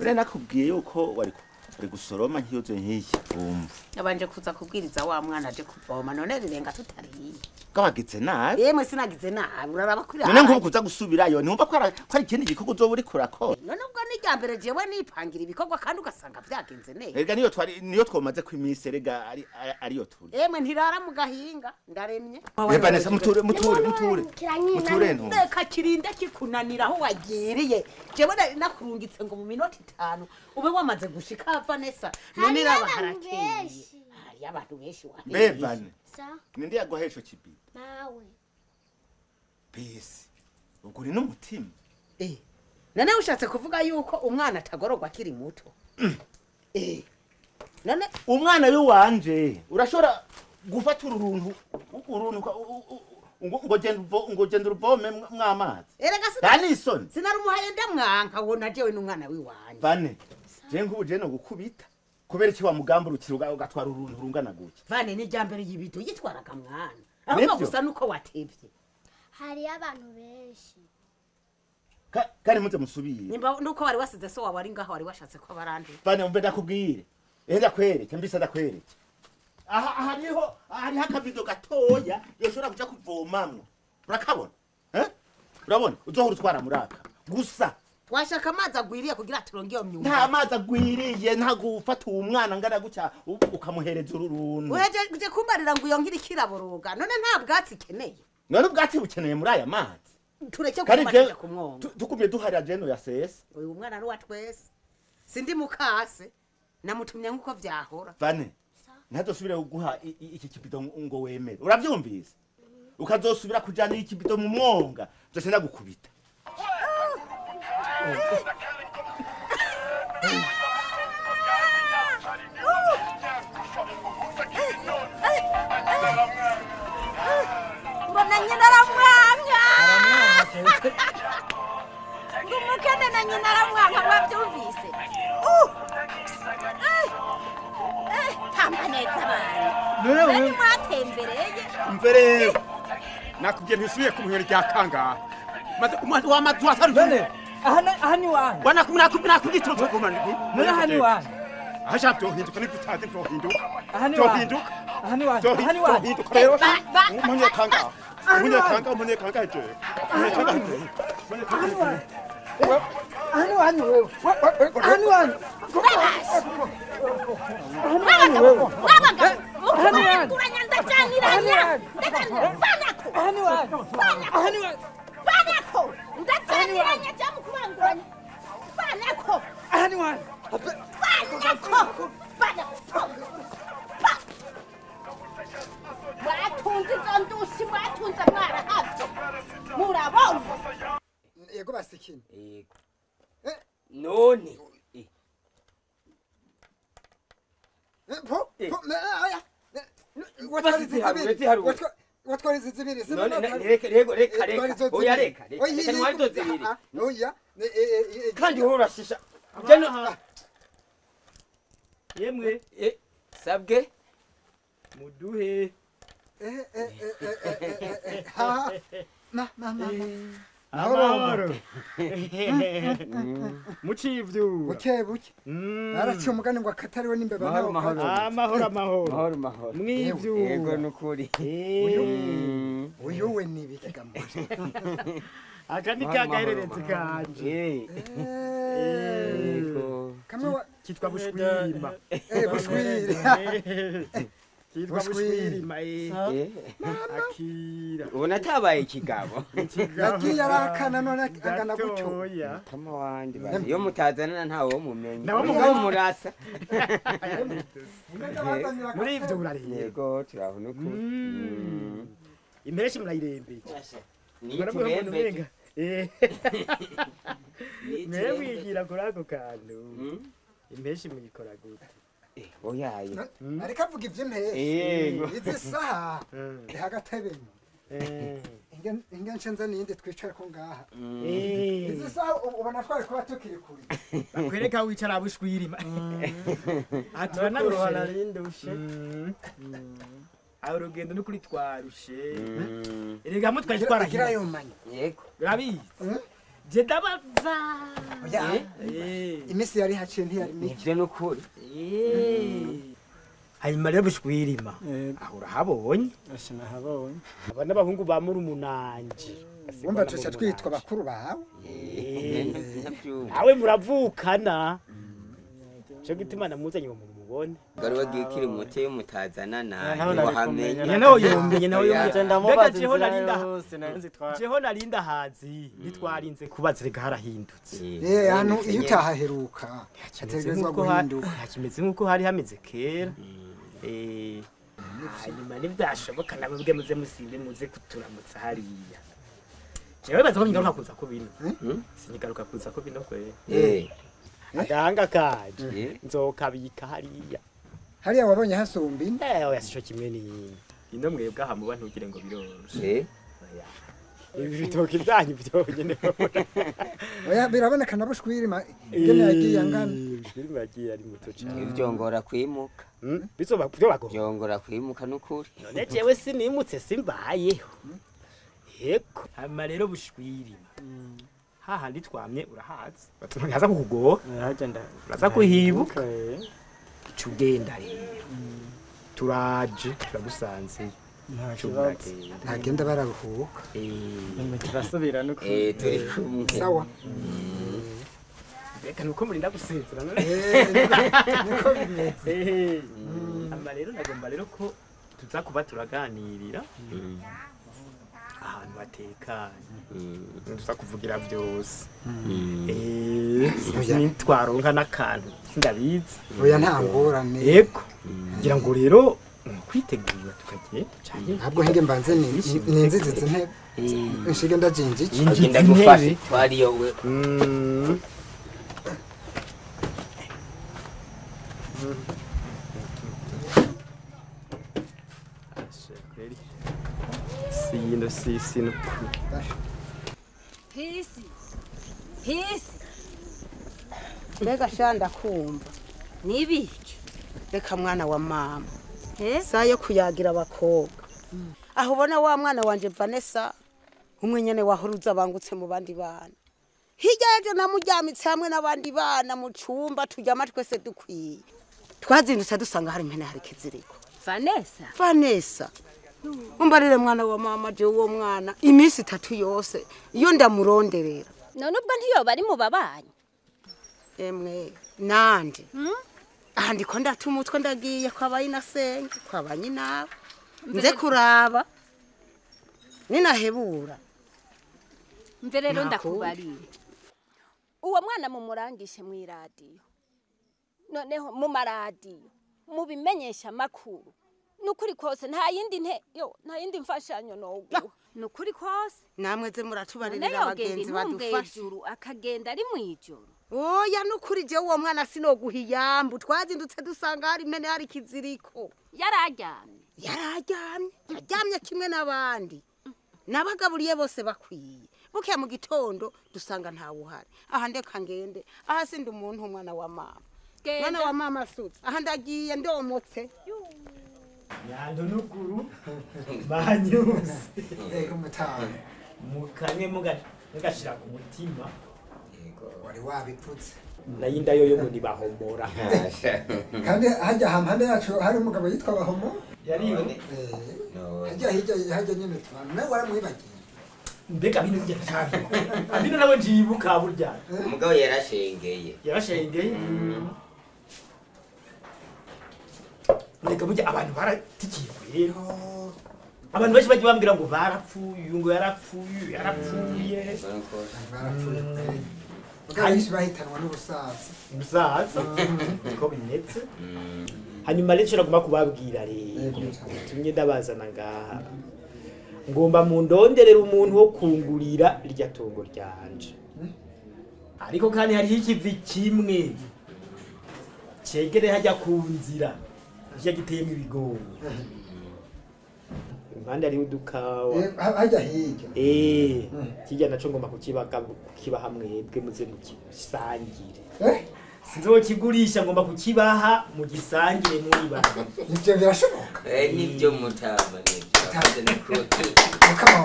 None nakubwiye yuko wari gusoroma nkiyoze nk'iyi umva. Nabanje kuza kubwiriza wa mwana aje kuvoma none rirenga tutariye. Kabagize nabi. Yemwe sinagize nabi uraraba kuri. None nkubu kuza gusubirayo ntumva ko ari ikindi gikorwa uzoba uriko urakora. None ubwo ni irya mbere jewe nipangira ibikorwa kandi ugasanga vyagenze neza. Erega niyo twari niyo twomaze kwimise rega ari ariyo turi. Yemwe ntirara mu gahinga ndaremye. Eba nesa muture muture muture. Muture nto. Reka kirinda kikunanira aho wagiriye. Jewe nakurungitse ngo mu minota 5 ube wamaze gushika Vanessa. None raba harakeye. Hari abantu benshi wa. Bevane. Ninde yaguhesho kibido? Mawe. Bisi. Ubwo uri n'umutima. Eh. None ushatse kuvuga yuko umwana atagororwa akiri muto. Eh. None umwana wanje urashobora gufata uruntu ngo genda uruvome mwamazi. Erega sinari sinarumuhaye ndamwanka wona jewe n'umwana wiwanje. Vane. Je nkubu je no gukubita. Kubera iki wa mugamburukira ugatwara uruntu rungana gutya. Vane ni jambere yibido yitwaraga mwana. Ahubwo gusa nuko watevye. Hari abantu benshi. Kandi muze musubire. Nimba nuko wari wasize so wari ngaho wari washatse ko barandi. Vane umbe ndakubwire. Eh ndakwereke mbisa ndakwereke. Aha hariho hari hakabido gatoya yoshobora kuja kuvomamwo. Urakabona? Eh? Urabona? Uzohora utwara muraka. Gusa washaka amazi agwiriye kugira turonge iyo myumba. Nta mazi agwiriye nta gufata umwana ngana guca ukamuhereza ururuntu. Uheje kumbarira ngo iyo nkiri kiraboroga none nta bwatsi ikeneye. None ubwatsi bukeneye muri aya mazi. Tureke kumatisha kumwonga. Tukumye duharira jeno ya sesa. Uyu mwana ari wa twese. Sindi mukase namutumye nkuko vyahora. Vane. Ntazosubira kuguha iki kibido ngo wemere. Uravyumvise? Ukazosubira kujana iki kibido mu mwonga. Nzose ndagukubita. Mbona nyina aramwamya. Ngo umukene na nyina aramwamya mwabyumvise. Tamba neza abantu. None mwatembereye. Mvere nakubwiye ntisubiye kumuhera rya kangahe. Maze umwana wa mazu asaruye. Aha ni wanyu. Wana kumina toto kumana. None aha ni wanyu. Acha byohinduka ni bitaze byohinduka. Aha ni wanyu. Aha ni wanyu. Aha ni wanyu. Umunyakanga. Umunyakanga umunyakanga je. Umunyakanga. Aha ni wanyu wewe. Aha ni wanyu. Aha ni wanyu wewe. Aha ni wanyu. Aha ni wanyu. Aha ni wanyu. Banako. Ndacaniranya jamu kubanguranya. Banako. Aha ni wanyu. Banako. Banako. Mwatunze izo ndushi mwatunze mwarahavyo. Murabona. Yego basikini. Yego. None. Po aya. Watwara izi zibiri. None reka reka reka. Oya reka reka. Ntwari izo zibiri. Oya. Kandi wowe urashisha. Jeno. Yemwe. Sabwe. Muduhe. Ha. Ma ma ma. Amahoro. Mucivyu. Buke buke. Naraciye umugani ngo akatariwe n'imbeba nawe. Amahoro amahoro. Amahoro mahoro. Mwivyu. Yego nukuri. Uyu we nibiki gamuje. Aka ni kagahereretse kanje. Yego. Kamwe kitwa bushwirima. Bushwiri. Kitwa bushwirima Akira. Ubona tabaye ikigabo. Yagiye arakana none angana gutyo. Tama wandi bari. Iyo mutazanana ntawe wo mumenye. Nawe murasa. Muri ivyo urariye. Yego turabona uko. Impeshi murayirembeje. Ni turembeje. Mwe wigira kuri ako kantu. Impeshi muyikora gute? Oyaye. Ariko avuga ivy'impeshi. Yego. Izi saha agatebe. Inge nshenze niyindi twicara ko ngaha. Izi saha ubona twari kuba tukiri kure. Bakwereka wicara bushwirima. Aturanarushe. Narindushe. Aho urugendo n'ukuri twarushe. Erega hamwe twari twarahiye. Igira yomanye. Yego. Urabizi. Je ndabaza. Imisi yari haciye ntiyari mike. Nivyo nukuri. Hanyuma rero Bushwirima aho urahabonye? Sinahabonye. Aba n'abahungu ba murumunanje. Wumva tuca twitwa bakuru bawe. Nawe muravukana. Cyo gituma namuzanye ngo mumubone. Gari wagiye ukiri muto iyo mutazana nawe wahamenye. Nawe yomenye nawe yomenye. Ndamubaza Jeho narinda sinari Jeho narinda hazi nitwarinze kubaza rega harahindutse. Hano iyo utahaheruka hategerezwa guhinduka. Hakimeze nkuko hari hameze kera. Hanyuma nibyashoboka nabo bwe muze musinde muze kuturamutsa hariya. Jewe baza ko nyigaruka kuza ko bino. Sinyigaruka kuza ko bino kwe. Agahanga kaje nzokabika hariya. Hariya wabonye hasumba ino? Oya sico kimwe n'ino. Ino mwebwe aha muba ntugire ngo biroroshe. Ibi bitoki byanyu byonyene. Oya biraboneka na Bushwirima ingene yagiye angana. Bushwirima yagiye ari muto cyane. Ivyongora kwimuka. Bizoba byo Byongora kwimuka nukuri. None jewe sinimutse simbayeho. Yego. Hama rero Bushwirima. Hahandi twamye urahazi. Ntaza kukugora. Uraza kuhibuka. Cugenda rero. Turaje turagusanze. Ntagenda bararuhuka. Turasubira nukuri. Turi kumwe. Sawa. Reka nuko murinda gusezera. Niko bimeze. Hama rero nagomba rero ko tuza kuba turaganirira. Ahantu hatekanye. Tuza kuvugira byose. Nitwaronka n'akantu sindabizi. Oya nta ngorane. Yego. Ngira ngo rero kwitegura tukagenda cyane. Ntabwo hinge mbanze ninzize intebe. Nshige ndajinjije. Ngenda gufasha twariyo we. Sino si sino. Pisi. Pisi. Mbega sha ndakumva. Nibiki? Reka mwana wa mama. Saa yo kuyagira abakobwa. Aho ubona wa mwana wanje Vanessa umwe nyene wahoruza bangutse mu bandi bana. Hirya yaje namuryamitse hamwe n'abandi bana mu cumba turyama twese dukwiye. Twazindutse dusanga hari impene hari kiziriko. Vanessa. Vanessa. Umbarire mwana wa mama je uwo mwana iminsi itatu yose iyo ndamuronderera. None ubwo ntiyoba ari mu babanyi. Emwe nande. Aha ndiko ndatuma utwo ndagiye kwa bayinasenge kwa banyinabo. Nze kuraba. Ninahebura. Mve rero ndakubarire. Uwo mwana mumurangishe mu iradiyo. Noneho mu maradiyo mubimenyesha makuru. Nukuri kose nta yindi nte yo nta yindi mfashanyo noguha. Nukuri kose namwe ze muratubaririra abagenzi badufasha. Akagenda ari mwijoro. Oya nukuri je uwo mwana sinoguha iyambu twazindutse dusanga hari impene hari kiziriko. Yararyamye. Yararyamye. Yaryamye kimwe n'abandi. Nabagaburiye bose bakwiye. Buke mu gitondo dusanga ntawe uhari. Aha ndeka ngende. Aha sindi umuntu umwana wa mama. Mwana wa mama asutse. Aha ndagiye ndomotse. Nyando nuguru banyuze. Yego mutanga. Mukanye mugashira ku mutima. Yego wari wabipfutse. Nayinda yoyo ngo nibahomora. Kandi hajya hampande yacu hari umugabo yitwa Bahomo. Yariyo. Hajya hijya hajya nyene tubana. Nawe waramwibagiye. Mbega bino bijya cyane. Abino nawe njibuka burya. Umugabo yarashengeye. Yarashengeye. Reka burya abantu baratikiye rero. Abantu benshi bagiye bambwira ngo barapfuye, ngo yarapfuye, yarapfuye. Barapfuye. Benshi bahitanwa n'ubusaza. Ubusaza niko bimeze. Hanyuma rero nshobora kubabwira rero tumye ndabazana ngaha. Ngomba mundonderera umuntu wo kungurira irya tongo ryanje. Ariko kandi hariho ikivi kimwe cegere hajya ku nzira kijya giteyemo ibigori. Impande hariho udukawa. Hajya hirya. Kijya naco ngomba kukibaha mwebwe muze mugisangire. Sinzokigurisha ngomba kukibaha mugisangire muri bane. Ivyo birashoboka? Nivyo mutama nivyo. Mukama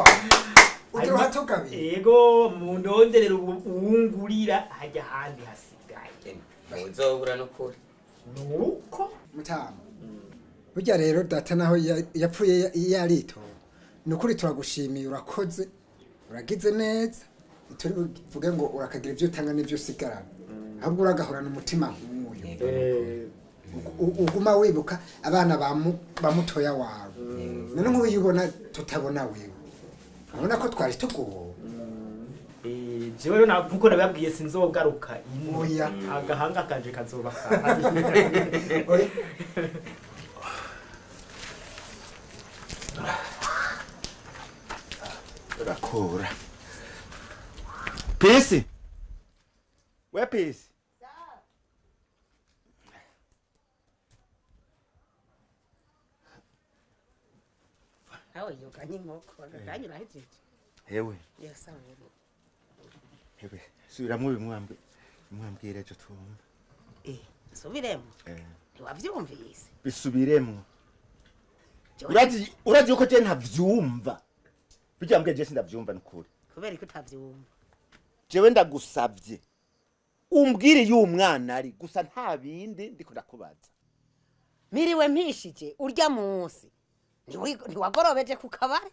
wawe. Ugira uhatugabiye. Yego mundonderera uwungurira hajya ahandi hasigaye. Muzobura n'ukuri. Nuko mutama. Burya rero data naho yapfuye yaritora. Nukuri turagushimiye urakoze. Uragize neza. Turi buvuge ngo urakagira ibyo utanga n'ibyo usigarana. Ahubwo uragahorana umutima nk'uyu. Uguma wibuka abana ba mutoya wawe. None nk'uyu ubona tutabona wewe. Urabona ko twari tugowe. Jewe rero nkuko nababwiye sinzogaruka ino. Agahanga kanje kazoba kahari. Urakora. Pisi. We Pisi. Aho yoga n'inkoko agakanya urahejeje. Hewe. Yasaburo. Hewe, subiramwo bimwambwe. Mwambwira ejo tumva. Subiremo. Ntiwavyumvise. Bisubiremo. Urazi uko je ntavyumva. Bijya mbwe je sindavyumva nukuri. Kubera ko utavyumva. Jewe ndagusavye. Umbwire y'uwo mwana ari gusa nta bindi ndiko ndakubaza. Miriwe mpishije urya munsi. Ntiwagorobeje ku kabare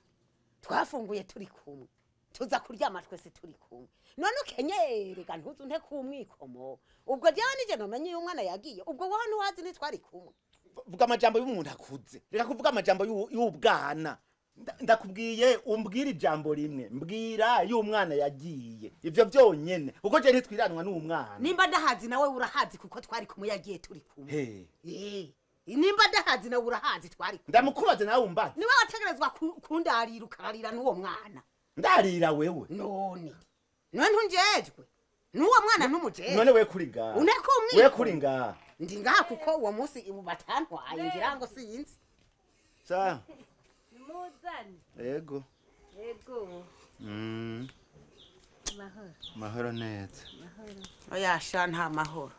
twafunguye turi kumwe tuza kuryama twese turi kumwe none ukenyerega ntuzu nte kumwikomo ubwo jewe nije nomenye uyu mwana yagiye ubwo wowe ntiwazi ntitwari kumwe. Vuga amajambo y'umuntu akuze, reka kuvuga amajambo y'ubwana. Ndakubwiye umbwire ijambo rimwe, mbwira y'umwana yagiye ivyo vyonyene kuko je ntitwiranwa n'umwana. Nimba ndahazi nawe urahazi kuko twari kumwe yagiye turi kumwe. Nimba ndahazi nawe urahazi twari kumwe. Ndamukubaza nawe umbaza. Niwe wategerezwa kundarira ukararira n'uwo mwana. Ndarira wewe. None ntunjejwe. N'uwo mwana ntumujejwe. None we kuri ngaha. Uneko umwe. We kuri ngaha. Ndi ngaha kuko uwo munsi ibu batantwaye ngira ngo sinzi. Sa. Nimuzane. Yego. Yego. Mahoro. Mahoro neza. Mahoro. Oya sha nta mahoro.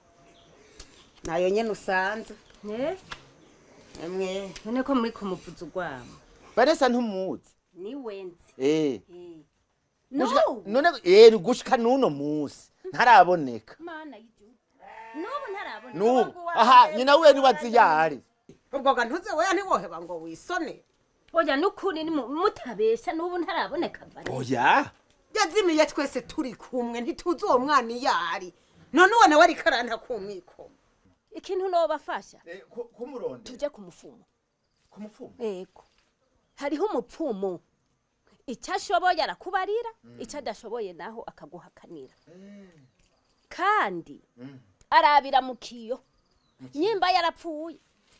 Nayo nyene usanze. Ne? Emwe. None ko muri kumuvuza ugwamo. Vanessa ntumuzi. Ni wenzi. No. None gushika nuno munsi ntaraboneka. Mana y'igihugu. Nubu ntaraboneka. Nubu. Aha nyina we ni waziyari. Ubwo ga ntuze weya ntiwoheba ngo wisone. Oya nukuri ni mutabesha nubu ntaraboneka Vanessa. Oya. Yazimiye twese turi kumwe ntituzi uwo mwana iyari. None uwo nawe ariko aranta kumwikoma. Ikintu nobafasha kumuronde tuje kumufumo. Kumufumo? Yego. Hariho umupfumo. Icyo ashoboye arakubarira, icyo adashoboye naho akaguhakanira. Kandi arabira mu kiyo. Nyimba yarapfuye,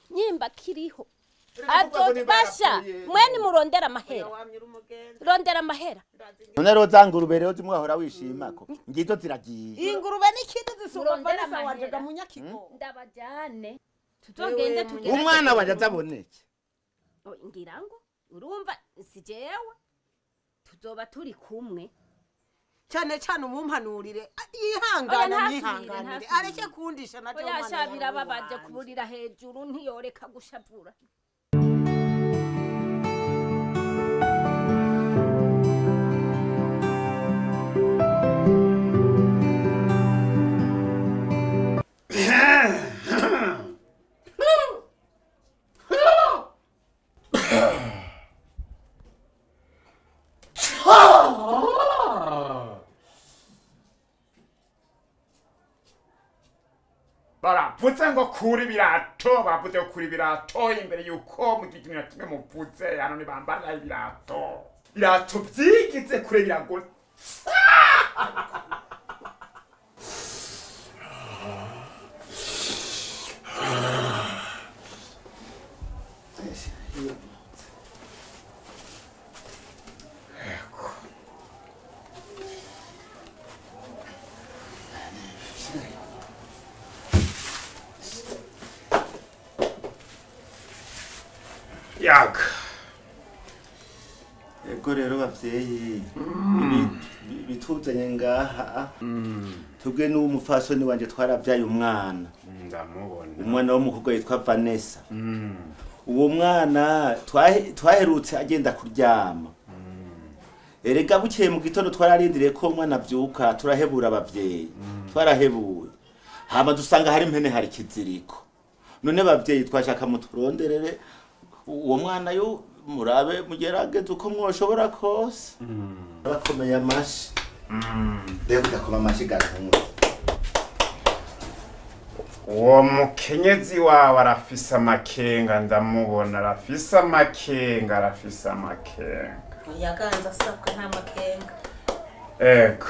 nyimba kiriho. Azobasha mwene murondera amahera. Rondera amahera. None rero za ngurube rero zimwe wishimako. Ngizo ziragiye. Ingurube n'ikindi zisumba Vanessa wanje ga munyakigo. Ndabajane. Tuzogende tugere. Umwana wanje azaboneke. Ngira ngo urumva si jewe. Tuzoba turi kumwe. Cyane cyane umumpanurire yihangana yihanganire areke kundisha na Oya shabira babaje kuburira hejuru ntiyoreka gushavura. Baravuze ngo kuri ibirato, bavuze kuri ibirato imbere yuko mu gihe kimwe muvuze hano ntibambara ibirato. Ibirato vyigize kure birago. Yaga. Ego rero bavyeyi bituzanye ngaha tubwe n'umufasoni wanje twaravyaye umwana. Ndamubona. Umwana w'umukobwa yitwa Vanessa. Uwo mwana twaherutse agenda kuryama. Erega bukeye mu gitondo twararindiriye ko umwana avyuka, turahebura abavyeyi. Twarahebuye. Hama dusanga hari impene hari kiziriko. None bavyeyi twashaka muturonderere uwo mwana yo murabe mugerageze uko mwoshobora kose. Bakomeye amashi. Rero udakoma amashi gatunga. Uwo mukenyezi wawe arafise amakenga, ndamubona arafise amakenga, arafise amakenga. Yaganza asabwa nta makenga. Ego.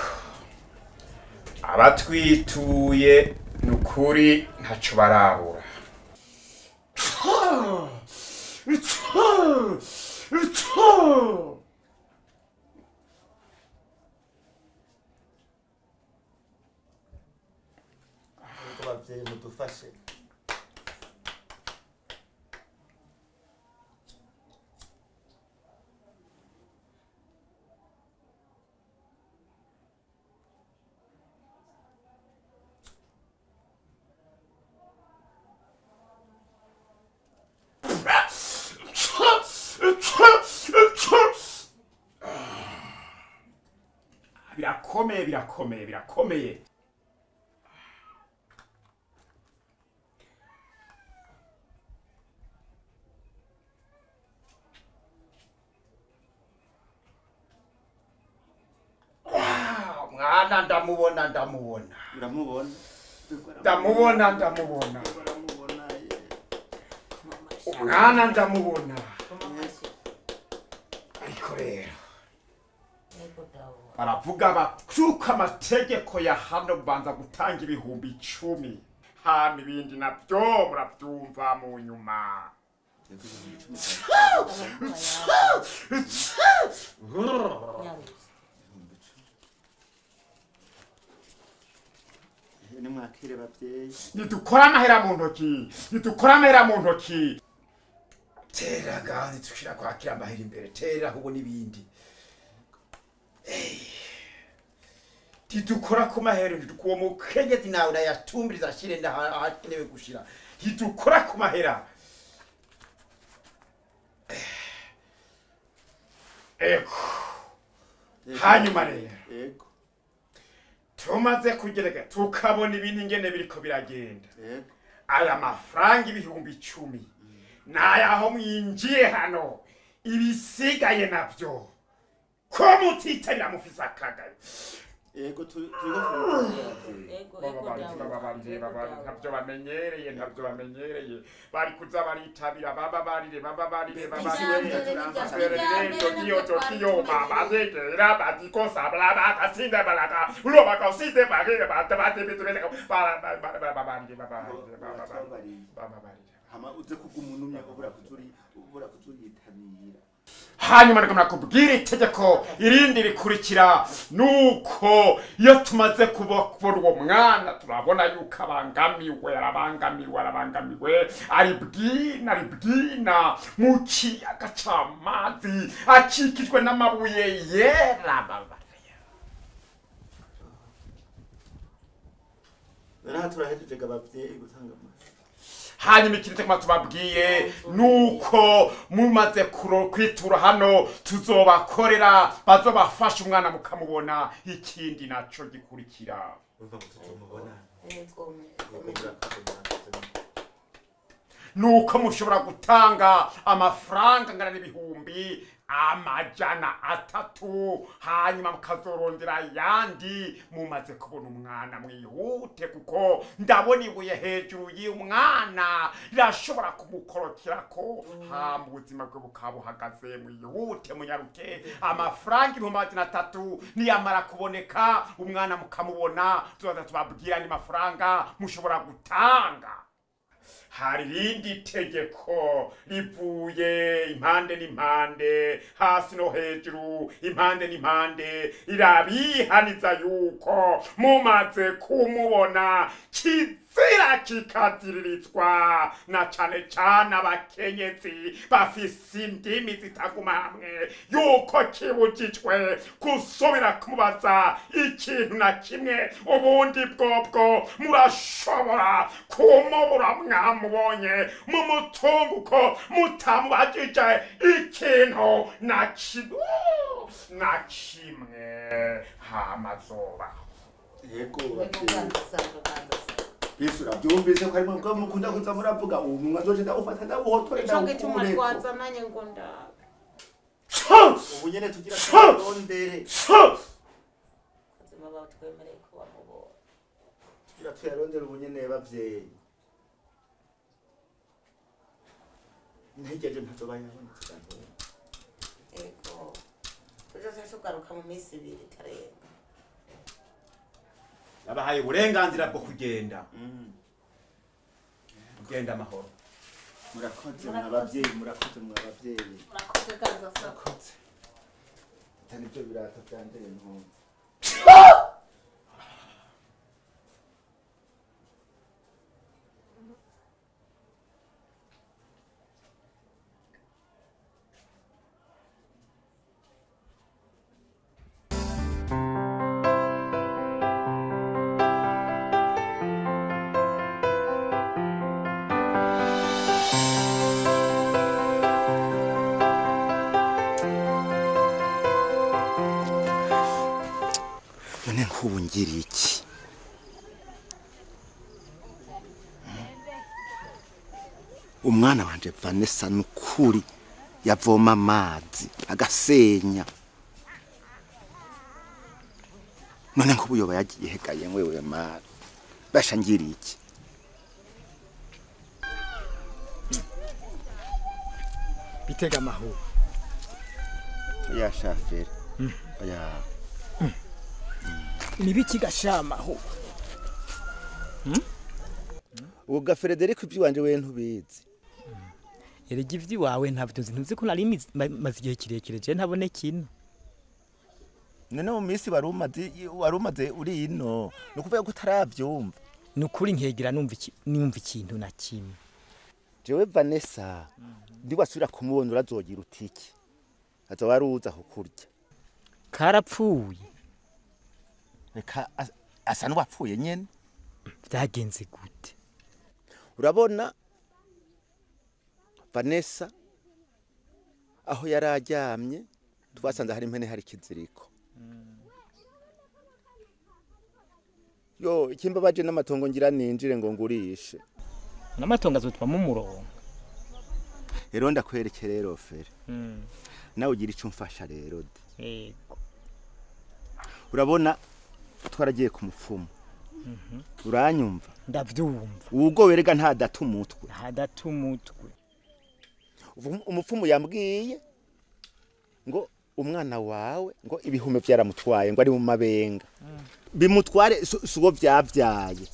Abatwituye nukuri ntaco barabura. Abavyeyi mudufashe. Birakomeye, birakomeye, birakomeye. Mwana ndamubona, ndamubona. Uramubona? Ndamubona, ndamubona. Umwana ndamubona. Ariko rero baravuga batuka amategeko ya hano banza gutanga 10,000. Hama ibindi navyo muravyumva mu nyuma. Nimwakire bavyeyi. Nidukora amahera mu ntoki, nidukora amahera mu ntoki. Tera gani tushira kwakira amahera imbere, tera ahubwo n'ibindi. Tidukora ku mahera, uwo mukenyezi nawe urayatumbiriza ashire ahakenewe gushira. Tidukora ku mahera. Ego. Hanyuma rero. Ego. Tumaze kugereka tukabona ibintu ingene biriko biragenda. Aya mafaranga 10,000 nayaho mwinjiye hano, ibisigaye navyo ko mutitabira mufise akagayo. Ego ntabyo bamenyereye, ntabyo bamenyereye. Bari kuza baritabira baba barire baba barire baba hama uze kugumunumye ubura kuzuri ubura kuzuriyitabira. Hanyuma reka nakubwira itegeko irindi rikurikira nuko iyo tumaze kubona uwo mwana turabona yuko abangamiwe, arabangamiwe, arabangamiwe, ari bwina, ari bwina mu kiyaga c'amazi akikijwe n'amabuye yera. Turahejeje abavyeyi gutanga amazi. Hanyuma ikindi tegeko tubabwiye nuko mumaze kwitura hano tuzobakorera bazobafasha umwana mukamubona. Ikindi naco gikurikira nuko mushobora gutanga amafaranga angana n'300,000 hanyuma mukazorondera ayandi mumaze kubona umwana. Mwihute kuko ndabona ibuye hejuru y'umwana rirashobora kumukorokerako hama ubuzima bwe bukaba buhagaze. Mwihute munyaruke, amafaranga 300,000 niyamara kuboneka umwana mukamubona tuzaza tubabwira ni mafaranga mushobora gutanga. Hari irindi tegeko rivuye impande n'impande, hasi no hejuru, impande n'impande, rirabihaniza yuko mumaze kumubona kiza Kirazira kikaziririzwa na cane cane abakenyezi bafise indimi zitaguma hamwe yuko kibujijwe gusubira kumubaza ikintu na kimwe. Ubundi bwobwo murashobora kumubura mwamubonye mu mutunguko mutamubajije ikintu na kimwe. Hamazoba yego bisura byumvise ko harimo bwo mukunda kuza muravuga umunwa zoje ndawufata ndawuhotore ndawukure twazananye ngo ndabe ubu nyene tugira turondere kazima batwemereye ko bamubona tugira tuyarondere ubu nyene bavyeyi ntegeje ntazoba yabonetse. Ego tuzoza tugaruka mu minsi ibiri itarenga. Yabahaye uburenganzira bwo kugenda. Kugenda amahoro. Murakoze mwabavyeyi, murakoze mwabavyeyi. Murakoze ganza murakoze. Tani byo birato byanje ntumva. Nkubu ngira iki umwana wanje Vanessa nukuri yavoma amazi agasenya none nkubu yoba yagiye hegaye wewe mara basha ngira iki bitega amahu ya shaferi ya nibiki gashamaho. Uga Frederic ibyiwanje we ntubizi. Erega ivyiwawe ntavyo nzi ntuzi ko nari maze igihe kirekire je ntabone kino. None mu minsi warumaze uri ino nukuvuga ko utaravyumva. Nukuri nkegira numva ikintu na kimwe. Jewe Vanessa ndi wasubira kumubona urazogira utiki azoba aruza kukurya. Karapfuye. Reka asa n'uwapfuye nyene. Byagenze gute? Urabona Vanessa aho yararyamye twasanze hari impene hari kiziriko. Yo ikimbabaje n'amatongo ngira ninjire ngo ngurishe. N'amatongo azotwa mu murongo. Rero ndakwereke rero fere. Nawe ugira ico mfasha rero de. Yego. Urabona twaragiye ku mupfumu. Uranyumva? Ndavyumva. Ubwo werega nta data umutwe. Nta data umutwe. Umupfumu yambwiye ngo umwana wawe ngo ibihume byaramutwaye ngo ari mu mabenga. Bimutware suwo byavyaye.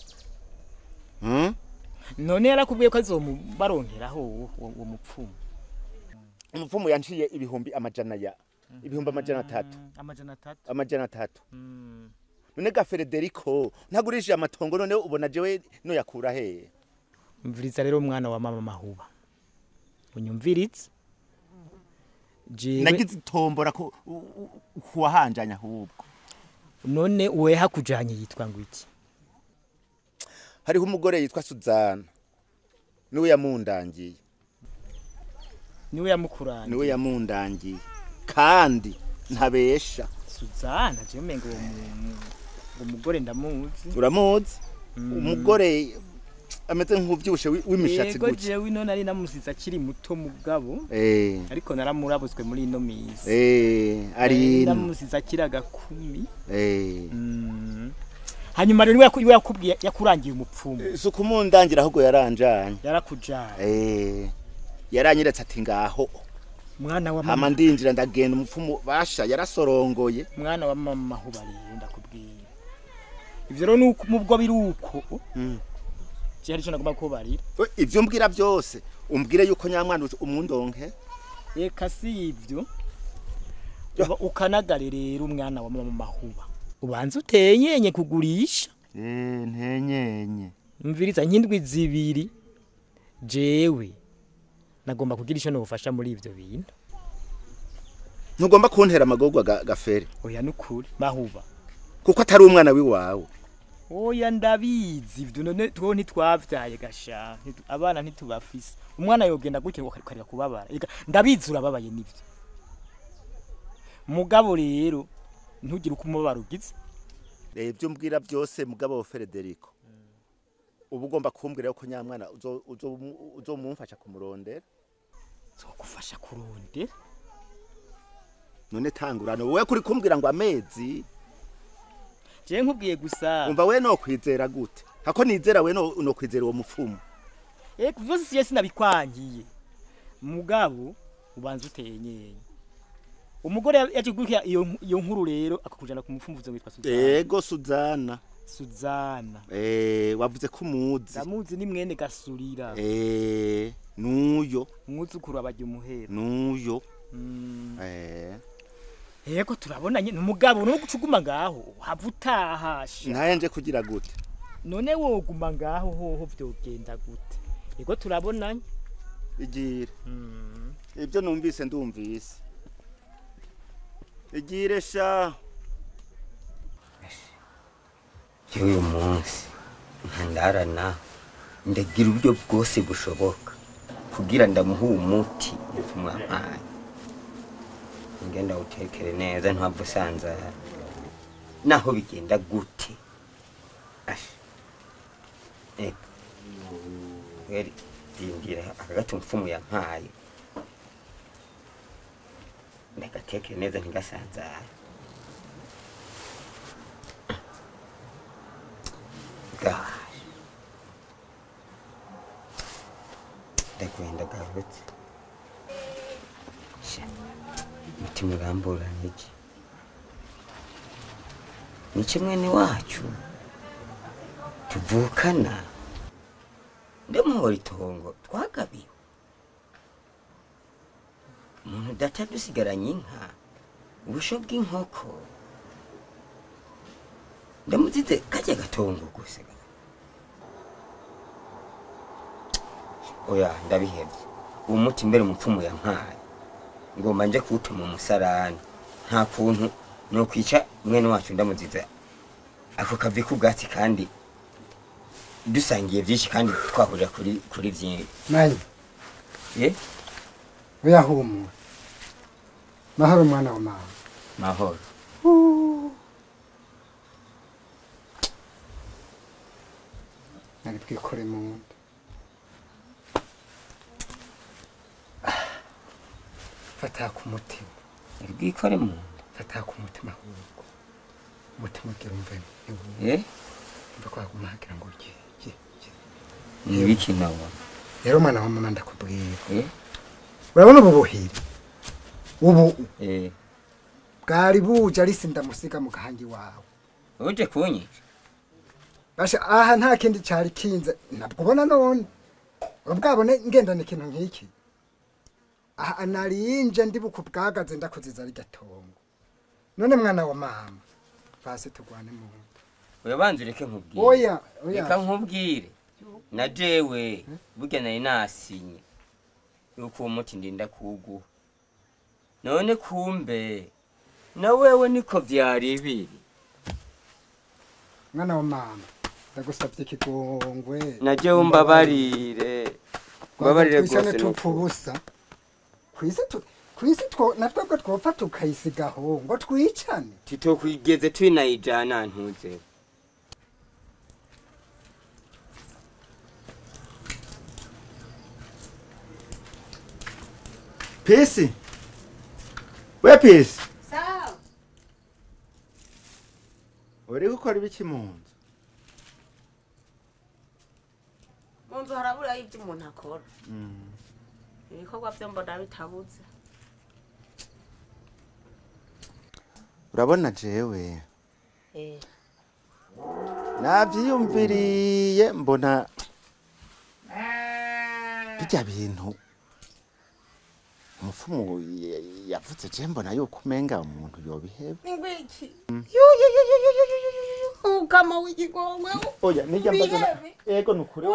None yarakubwiye ko azomubaronkeraho uwo mupfumu. Umupfumu yanciye ibihumbi amajana ya ibihumbi 300. 300. None ga Federico ntagurishije amatongo none ubona jewe no yakura he? Mviriza rero mwana wa mama Mahuba. Unyumviritse? Jewe nagize itombora ko kuwahanjanya ahubwo. None uwe hakujanye yitwa ngo iki? Hariho umugore yitwa Suzana. Niwe yamundangiye. Niwe yamukuranye. Niwe yamundangiye. Kandi ntabesha. Suzana je mengo umugore ndamuzi. Uramuzi? Umugore ameze nk'uvyibushe w'imishatsi gutya. Yego jewe ino nari namusize akiri muto mugabo. Ariko naramurabuzwe muri ino misi. Ari namusize akiri agakumi. Hanyuma rero niwe yakubwiye yakurangiye umupfumu. Si kumundangira ahubwo yaranjanye. Yarakujanye. Yaranyeretse ati ngaho. Mwana wa mama. Hama ndinjira ndagenda umupfumu basha yarasorongoye. Mwana wa mama Mahuba rero ndakubwiye. Ivyo rero nuko mubwo biruko. Je hari ico nagomba kubarira. Ivyo mbwira byose umbwire yuko nyamwana umundonke. Eka si ivyo. Ukanagare rero umwana wa mama Mahuba. Ubanza utenyenye kugurisha. Ntenyenye. Mviriza nk'indwi zibiri jewe nagomba kugira ico nofasha muri ivyo bintu. Ntugomba kuntera amagorwa gafere. Oya nukuri mahuba. Kuko atari umwana wiwawe. Oya ndabizi ivyo none two ntitwavyaye gasha. Abana ntitubafise. Umwana yogenda gutya ngo akareka kubabara. Eka ndabizi urababaye nivyo. Mugabo rero ntugire uko umubabaro ugize. Ibyo mbwira byose mugabo Federico. Ubu ugomba kumbwira ko nyamwana uzomumfasha kumurondera. Zogufasha kurondera? None tangurano wewe kuri kumbwira ngo amezi. Je nkubwiye gusa. Umva we no kwizera gute? Hako nizera we no kwizera uwo mupfumu. Eko vyose siye sinabikwangiye. Mugabo ubanza utenyenye. Umugore yakiguruka iyo nkuru rero akakujana ku mupfumuzo witwa Suzana. Ego Suzana. Suzana. Wavuze ko umuzi. Ndamuzi ni mwene Gasurira. Nuyo. Umwuzukuru abajya umuhera. Nuyo. Yego turabonanye numugabo no gucuguma ngaho hava utahasha. Naye nje kugira gute? None woguma ngaho hoho vyogenda gute? Yego turabonanye. Igira. Ibyo numvise ndumvise. Igire sha. Uyu munsi ntandarana ndagira uburyo bwose bushoboka kugira ndamuha umuti mwampaye. Ngenda utekere neza ntabwo usanzara. Naho bigenda gute? Asha. Eko. Weri dindira akagati umfumu yampaye. Ndagatekere neza ntigasanzara. Gosh. Ndakwenda garutse. Sha. Mutima urambura niki? Nice mwene wacu tuvukana ndamuhora itongo twagabiwe. Umuntu data dusigaranye inka ubusho bw'inkoko ndamuzize kajya gatongo gusa. Oya ndabihevye. Uwo muti mbere umupfumu yampaye ngomba nje kuwutuma umusarani. Nta kuntu no kwica mwene wacu ndamuziza ako kavi k'ubwatsi kandi dusangiye byinshi kandi twahurira kuri byinshi. Nayo. Uyahumura. Mahoro mwana wa mama. Mahoro. Nari bwikore mu nda. Fata ku mutima. Nari bwikore mu nda. Fata ku mutima ahubwo. Umutima ugira umve. Mva ko haguma hagira ngo ki. Ni ibiki nawe? Rero mwana wa mama ndakubwira. Urabona ubu buhiri? Ubu bwari buje ari sindamusiga mu gahangi wawe. Uje kunyica? Basha aha nta kindi cari kinze nabwo ubona none. Ubwabone ngendana ikintu nk'iki. Aha narinje ndibuka ubwagaze ndakuziza ari gatongo. None mwana wa mama vase tugwane mu nda. Oya banze ureke nkubwire. Oya, oya. Reka nkubwire. Na jewe burya nari nasinye yuko uwo muti ndinda kuwuguha. None kumbe na wewe niko vyari biri. Mwana wa mama ndagusabye ikigongwe. Na jewe mbabarire. Mbabarire gose tupfa ubusa. Kwisi two natwebwe twopfa tukayisigaho ngo twicane. Titokwigeze twinayijana ntuze. Pisi. We Pisi. Sawa. Uri gukora ibiki mu nzu? Mu nzu harabura ibyo umuntu akora. Ibikorwa byo mbona bitabuze. Urabona jewe. Navyiyumviriye mbona bijya bintu umupfumu yavuze je mbona yuko umenga umuntu yobiheba. Ngwiki. Yo yo yo yo yo yo. Mukama w'igikongwe. Oya nijya mbaza. Ego nukuri.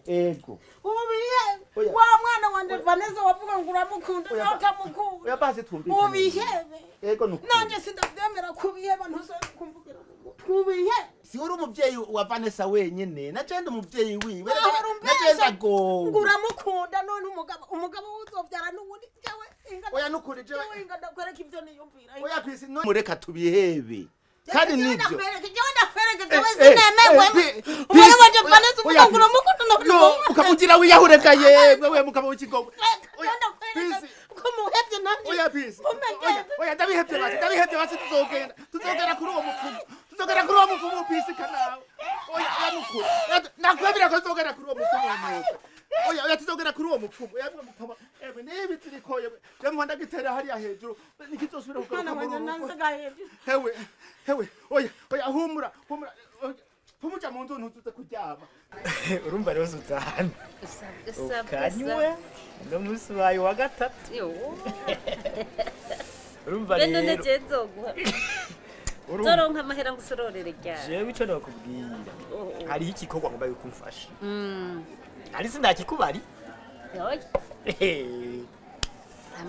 Ego. Ubihebe. Wa mwana wanje Vanessa wavuga ngo uramukunda nawe utamukunda. Oya basi twumvikane. Ubihebe. Ego nukuri. Nanje sindavyemera kubiheba ntuzongera kumvugira. Kubihebe. Si uri umuvyeyi wa Vanessa wenyene, na je ndi umuvyeyi wiwe. Na je ndago. Uramukunda none umugabo uzovyara n'ubundi jewe inga. Oya nukuri jewe. Inga ndakwereka ivyo niyumvira. Oya kwisi no mureka tubihebe. Kandi nivyo. Jewe ndakwereka jewe sinemegwe. Umwana wanje Vanessa uvuga ngo uramukunda no ukamugira wiyahureka yemwe we mukaba w'ikigogo. Oya ndakwereka ko muhevye nanje. Oya pisi. Oya ndabihevye basi tuzogenda kuri uwo mupfumu. Tuzogera kuri uwo mupfumu pisi kanawe. Oya nukuri. Nakwemera ko tuzogera kuri uwo mupfumu nuko. Oya tuzogera kuri uwo mupfumu. Oya mukaba ewe nibi turiko yewe. Je mwanda gitera hariya hejuru nikizosubira kugaruka mu rugo. Hewe oya humura. Pumuja mu nzu ntuzuze kuryama. Urumva rero Suzana. Ukanywe no musi wawe wa gatatu. Urumva rero. None je nzoguha. Zoronka amahera ngusororere ryari. Jewe ico nokubwira. Hariho igikorwa ngomba yuko umfasha. Ari sindakikubari.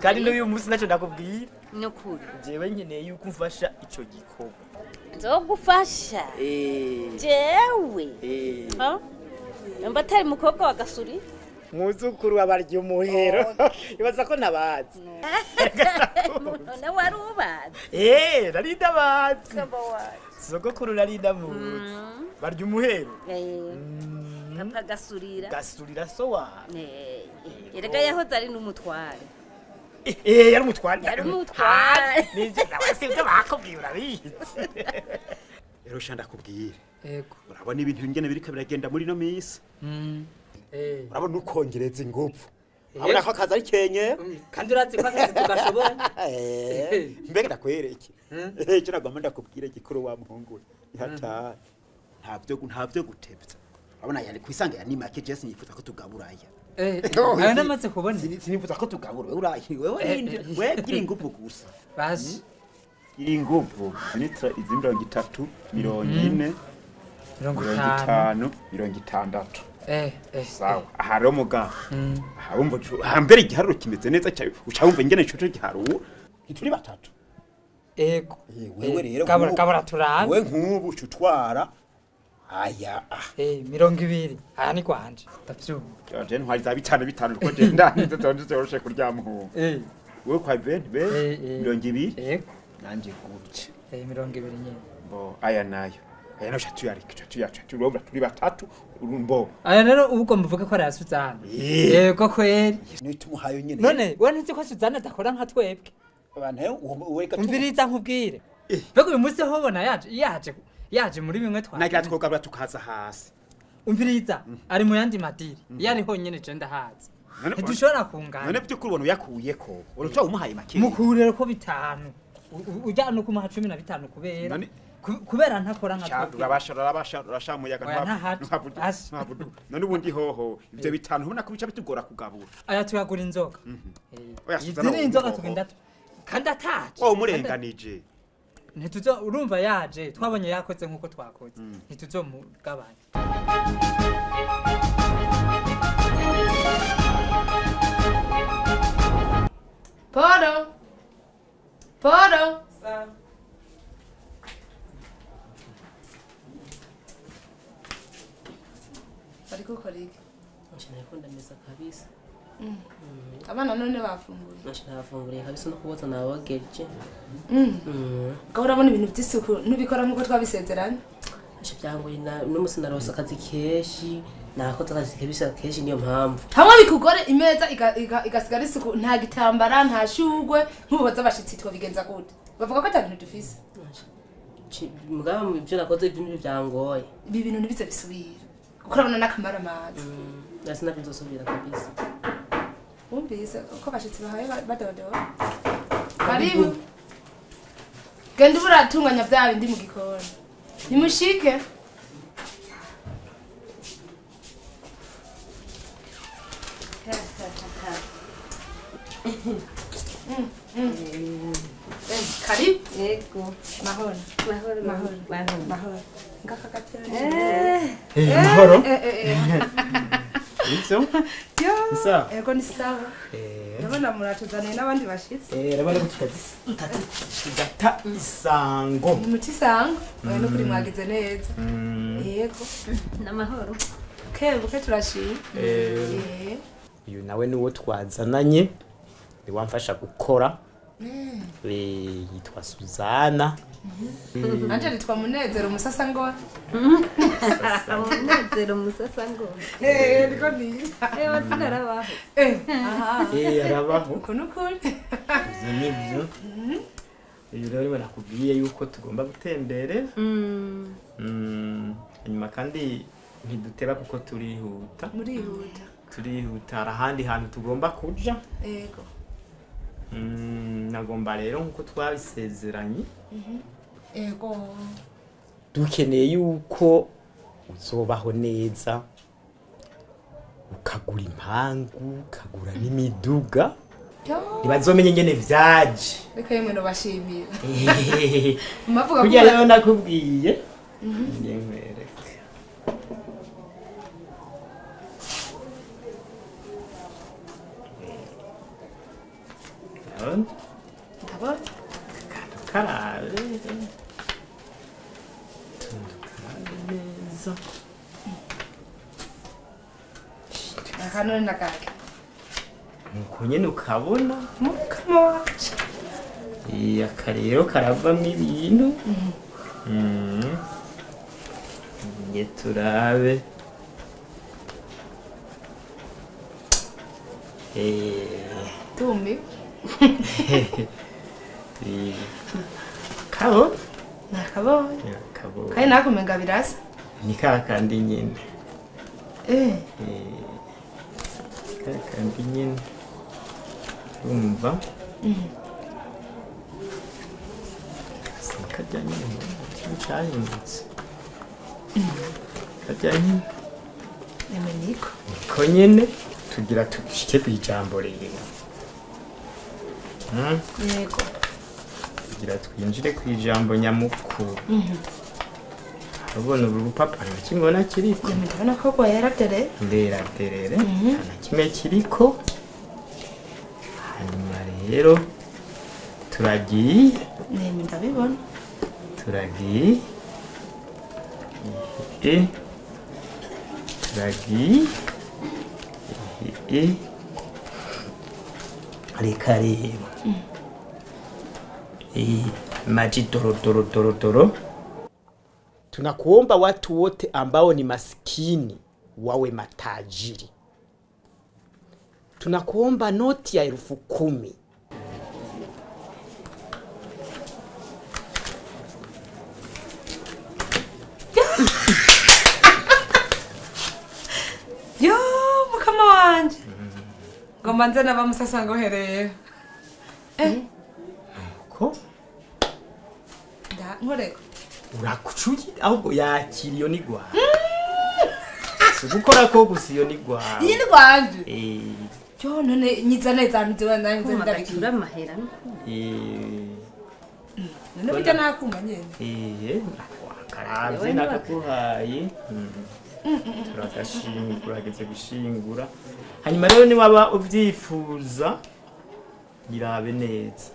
Kandi n'uyu munsi naco ndakubwira. Nukuri. Jewe nkeneye yuko umfasha ico gikorwa. Nzogufasha. Jewe. Mba atari mukobwa wa Gasuri. Muzukuru abarya umuhero. Ibaza ko nabazi. None wari ubazi. Nari ndabazi. Sogokuru nari ndamuzi. Barya umuhero. Papa Gasurira. Gasurira so wa. Erega yahoze ari n'umutware. Yari umutware. Yari umutware. Nije nawe sivyo bakubwiye urabizi. Rero sha ndakubwira. Yego. Urabona ibintu ingene biriko biragenda muri no misi. Urabona ukongereza ingufu. Urabona ko akazi ari kenye. Kandi urazi ko akazi tugashoboye. Mbega ndakwereke. Icyo nagomba ndakubwira gikuru wa muhungu. Ihata. Ntavyo gutebya. Urabona yari kwisanga ya nimake Jesse yifuza ko tugaburaya. Ayo namaze kubona. Sinifuza ko tugabura urahi wewe we gira ingufu gusa. Basi. Gira ingufu. Zinitra izi 30, 40, 50, 60. Sawa. Aha rero muga. Aha wumva hambere igiharuro kimeze neza cyane. Uca wumva ingene ico giharuro. Ntituri batatu. Ego. Wewe rero kabura turabe. Wewe nkubu ucutwara. Aya. 20. Aya ni kwanje. Ndavyumva. Je ntwari za 5 uko je ndanize tonze kuryama. Wewe kwa 20 20. Ego. Nanje gutya. 20 nyene. Bo aya nayo. Aya nayo tuyarika tuyaca turi batatu urumbo. Aya rero ubwo mvuga ko ari Suzana. Yego kweri. Nitumuhayo nyene. None we ntizi ko Suzana adakora nka twebwe. Abantu weka umviriza nkubwire. Mbega uyu munsi ho bona yaje muri bimwe twa. Nagira twogabura tukaza hasi. Umviriza ari mu yandi madiri. Yari honyene je ndahazi. Ntidushobora kungana. None by'ukuri ubona uyakuyeko. Uruca umuhaye make. Mukurere ko 5. Ujya no kumuha 15 kubera. Kubera ntakora nka twebwe. Urabasha umuyaga ntabwo. None ubundi hoho ivyo 5 ubona ko bica bitugora kugabura. Aya tuyagura inzoga. Oya Suzana. Inzoga tugenda kandi ataje. Oh umurenganije. Ntituzo urumva yaje twabonye yakoze nkuko twakoze. Ntituzomugabanya. Poro. Poro. Sa. Ariko kolege. Nshaka meza kabisa. Abana none bafunguye. Nshaka bafunguriye kabisa no kuboza nabogeje. Ko urabona ibintu by'isuku nubikora nkuko twabisezeranye. Nshaka byangoye n'umunsi narose akazi keshi, nakoze akazi kebisa keshi niyo mpamvu. Hamwe bikugore imeza igasigara isuku nta gitambara nta shugwe nkuboza abashitsi twabigenza gute. Bavuga ko ata bintu dufise. Mugaba mu byo nakoze ibintu byangoye. Ibi bintu ntibize bisubira. Kuko urabona n'akamara amazi. Nasi nabizosubira kabisa. Wumvise uko abashitsi bahaye badodoba. Karibu. Genda uburatunganya bya bindi mu gikoni. Nimushike. Karibu. Yego. Mahoro. Mahoro. Mahoro. Mahoro. Ngaka gatebe. Mahoro. Ivyo? Yo. Sawa. Ego ni sawa. Ndabona muratuzaniye n'abandi bashitsi. Urabona ko tugata isango. Ni muti isango. Oya no kuri mwagize neza. Yego. Namahoro. Kebuke turashimye. Uyu nawe niwo twazananye. Ni wamfasha gukora. Yitwa Suzana. Anje nitwa Munezero Musasa ngora. Munezero Musasa ngora. Niko ni. Mazina arabaho. Aha. Arabaho. Uko nukuri. Ivyo nivyo. Uyu rero niwe nakubwiye yuko tugomba gutembere. Hanyuma kandi ntiduteba kuko turihuta. Murihuta. Turihuta ahandi hantu tugomba kuja. Yego. Nagomba rero nkuko twabisezeranye. Ego. Dukeneye yuko uzobaho neza ukagura impangu ukagura n'imiduga ntibazomenye ingene vyaje. Reka yemwe nobashimira. Mavuga ko kugira rero nakubwiye nkwereke. Ndabona. Karabe. Tundukarabe neza. Akanone nakake. Nuko nyene ukabona. Mukama wacu. Aka rero karavamwo ibintu. Nge turabe. Tumi. Kabo? Nakabonye. Kabo. Kandi nakumenga birasa. Ni kakandi nyene. Kakandi nyene. Urumva? Kajya nyene cyahindutse. Kajya nyene. Eme niko. Niko nyene tugira tushike kwijambo rero. Yego. Kugira twinjire kwijambo nyamukuru. Urabona uru rupapuro kimwe kiriko. Ndabona ko rwera dere. Ndera derere. Nta kimwe kiriko. Hanyuma rero turagiye. Nemi ndabibona. Turagiye. Turagiye. Reka rero. Maji doro doro doro doro. Tunakuomba watu wote ambao ni maskini wawe matajiri. Tunakuomba noti ya 10,000. Yo, mukama wanje. Ngomba nze naba Musasa ngohereye. Ko? Da, nkoreko. Urakucuye ahubwo yakira iyo nigwa. Sugukora ko gusa iyo nigwa. Iyi nigwanje. Yo none nyiza neza nziba nanze ndabikira amahera. None bijya nakuma nyene. Akaravye nakakuhaye. Turakashimira urageze gushingura. Hanyuma rero ni waba uvyifuza irabe neza.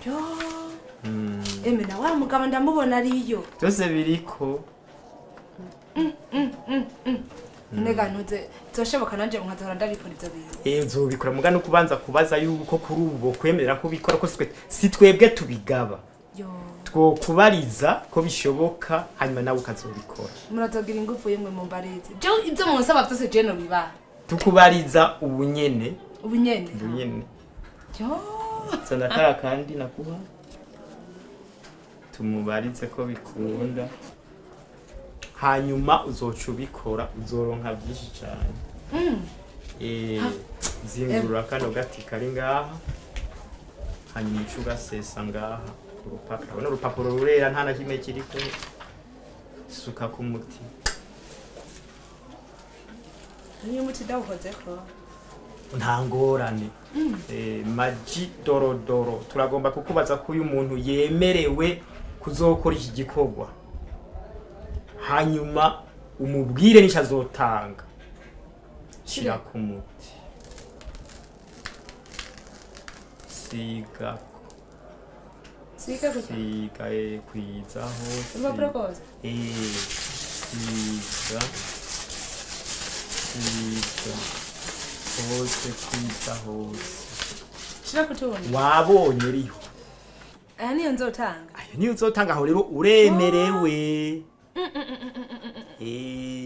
Yo. Eme na wa mugabo ndamubona ariyo. Byose biriko. Nega ntuze zoshoboka nanje nkazahora ndabikora ivyo bintu. Nzobikora muga no kubanza kubaza yuko kuri ubu kwemerera ko bikora ko si twebwe tubigaba. Yo. Twokubariza ko bishoboka hanyuma nawe ukazobikora. Murazogira ingufu yemwe mumbarize. Je ivyo munsaba byose je no biba. Tukubariza ubunyene. Ubunyene. Ubunyene. Yo. Sana kara kandi nakuha. Tumubarize ko bikunda. Hanyuma uzoca ubikora uzoronka byinshi cyane. Zingurura kano gati kari ngaha. Hanyuma uca ugasesa ngaha ku rupapuro. Urabona urupapuro rurera nta na kimwe kiriko. Suka ku muti. Niyo muti ndawukozeko. Nta ngorane. Maji dorodoro. Turagomba kukubaza ko uyu muntu yemerewe kuzokora iki gikorwa hanyuma umubwire nisha azotanga shira ku muti siga siga siga kwiza hose siga siga hose kwiza hose shira kutuone wabonye riho aya niyo nzotanga ayo niyo nzotanga aho rero uremerewe.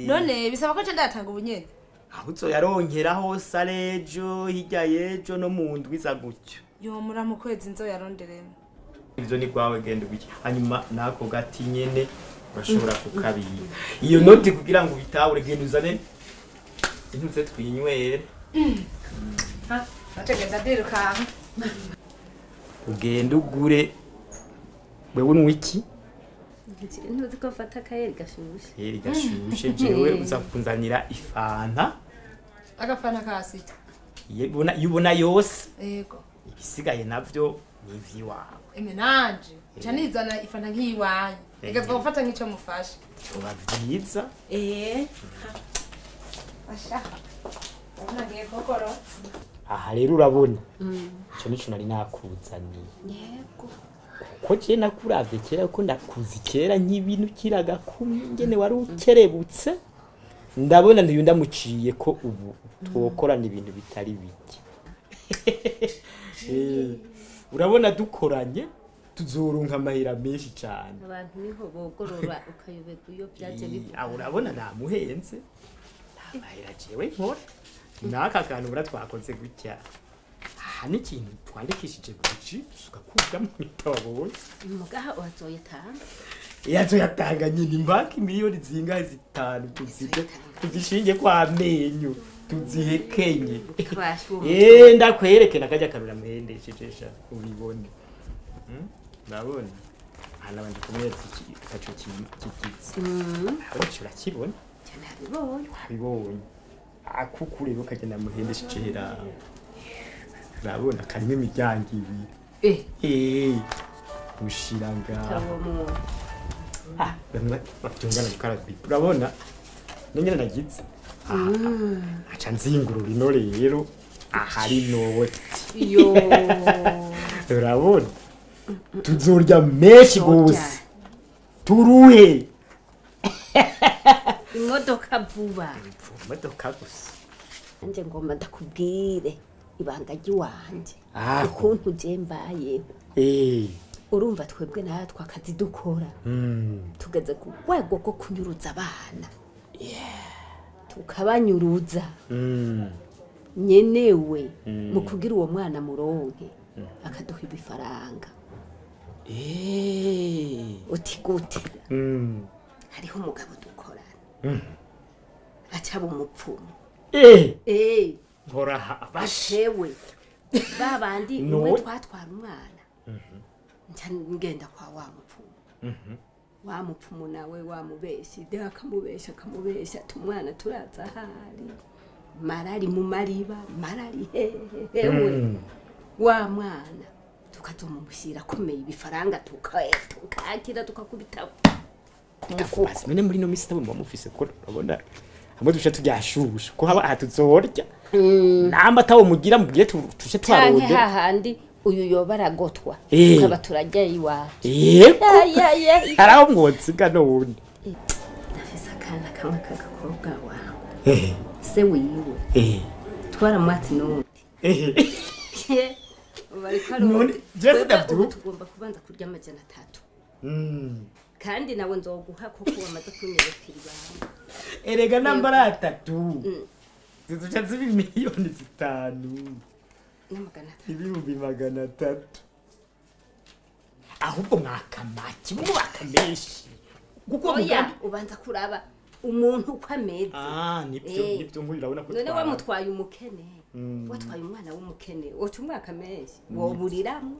None bisaba ko nce ndatanga ubunyene aho uzoyaronkera hose arejo hirya yejo no mu ndwi za gutyo yo mura mu kwezi nzoyaronderemo ivyo ni gwawe genda ubiki hanyuma nako gati nyene urashobora kukabika iyo noti kugira ngo ubitahure genda uzane intuze twinywere. Ha bategeza ndiruka ugenda ugure wewe unywa iki ntuzi ko mfata akayeri gashushe yeri gashushe jewe uza kunzanira ifanta agafanta ka sita yubona yose yego ibisigaye navyo ni ivyiwawe eme nanje nca nizana ifanta nk'iyiwanyu igazwa gufata nk'ico mufashe vyoba vyiza. Asha ndabona ngiye kokoro aha rero urabona ico nico nari nakuzaniye yego kuko je nakuravye kera ko ndakuzi kera nk'ibintu kiraga kumwe ngene wari ukerebutse ndabona ntiyo ndamuciye ko ubu twokorana ibintu bitari bike. Urabona dukoranye tuzoronka amahera menshi cyane abantu niho bogorora ukayoberwa iyo byaje bivuga. Urabona namuhenze amahera jewe nkora naka kantu bura twakoze gutya aha ni ikintu twandikishije buji tugakuga mu bitabo mugaha wazoyatanga yazoyatanga nyine imbanki miliyoni zingahe zitanu tuzishinge kwa menyo tuzihekenye ndakwerekena kajya karura muhendeshejesha ubibone. Ndabona hana bandi kumwereka ikaco kigitsi aho urakibona nabibonye wabibonye akukure rero kagenda muhendesheje hera urabona karimo imiryango ibiri ushira ngaho bavyongana gukaraba urabona nonyene nagize aca nzingurura ino rero ahari noti yo urabona tuzorya menshi gose turuhe imodoka vuba imodoka gusa nje ngomba ndakubwire ibanga ry'iwanje ukuntu je mbayeho urumva twebwe natwe akazi dukora tugeze ku rwego rwo kunyuruza abana tukabanyuruza nyenewe mu kugira uwo mwana muronke akaduha ibifaranga uti gute hariho umugabo dukorana acaba umupfumu nkora abashewe babandi umwe twatwara umwana nca ngenda kwa wa mupfumu wa mupfumu nawe wamubesha de akamubesha akamubesha tumwana turaza ahari marari mu mariba marari hewe wa mwana tukazomumushyira akomeye ibifaranga tukakira tukakubita bikakubaza none muri no misi ntabwo mufise ko urabona hamwe duce turyashusha ko haba aha tuzorya namba tawo mugira mubwire tuce twaronde canke hahandi uyu yoba aragotwa tukaba turajya iwacu yego haraho mwotsinga none ndafise akana kamwe k'agakobwa wawe se wiwe twaramwatsi n'undi none jewe ndavyuka tugomba kubanza kurya 300 kandi nawe nzoguha koko wamaze kunyereka ibanga erega namba ari 3 zizoca ziba miliyoni 5 ibihumbi 300 ahubwo mwakamaki mwakamenshi kuko oya ubanza kuraba umuntu uko ameze nibyo nibyo nkuri urabona ko none wamutwaye umukene watwaye umwana w'umukene woca umwaka menshi woburiramo